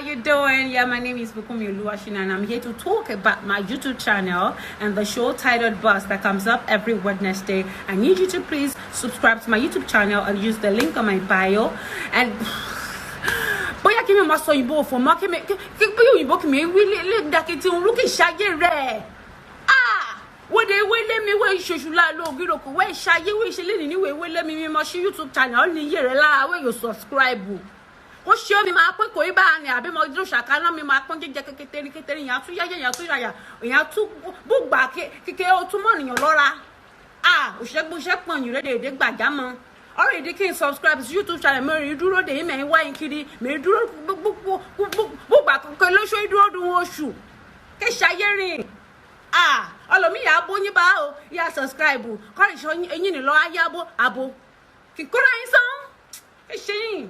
you doing? Yeah, my name is Bukunmi Oluwasina and I'm here to talk about my YouTube channel and the show titled Buzz that comes up every Wednesday. I need you to please subscribe to my YouTube channel and use the link on my bio. And bóyá kí mi máa sọ òyìnbó òfò mọ́ kí mi kí bóyá òyìnbó kí mi wí lè dàkìtì òun kì í ṣayé rẹ̀. Ah, wọ́n wélé mi wọ́n ìṣoṣù láàlú ògíròkò wọ́n ìṣayé wọ́n ìṣẹ̀lẹ̀ níwèé wélé mi mímọ́ sí YouTube channel ní iye rẹ̀ lára wọ́n yóò subscribe. Kó ṣé omi máa pín kò í bá ní àbí mo dúró ṣàkánná mi máa pín jíjẹ kékeré kékeré yẹn àtún yáyẹ yẹn àtún yàyà yẹn àtún bùgbà kékeré ó tún mọ̀ nìyàn lọ́ra. Ah, òṣègbè pọ̀nyìn rédèrèdè gbàjámọ́ ọ̀rọ̀ ìdí kí n subscribe sí YouTube channel mi rí dúró dè yín mẹ́rin wáyé kiri mi dúró gbogbo àkókò lóṣù dúró dùn oṣù kí ṣayé rìn. Ah, ọlọ́mí yà á bóyín bá o yà subscribe kọ́rin ṣe eyín ní lọ́ọ́ ayé abo abo kíkúrò yín sán kí ṣe yín.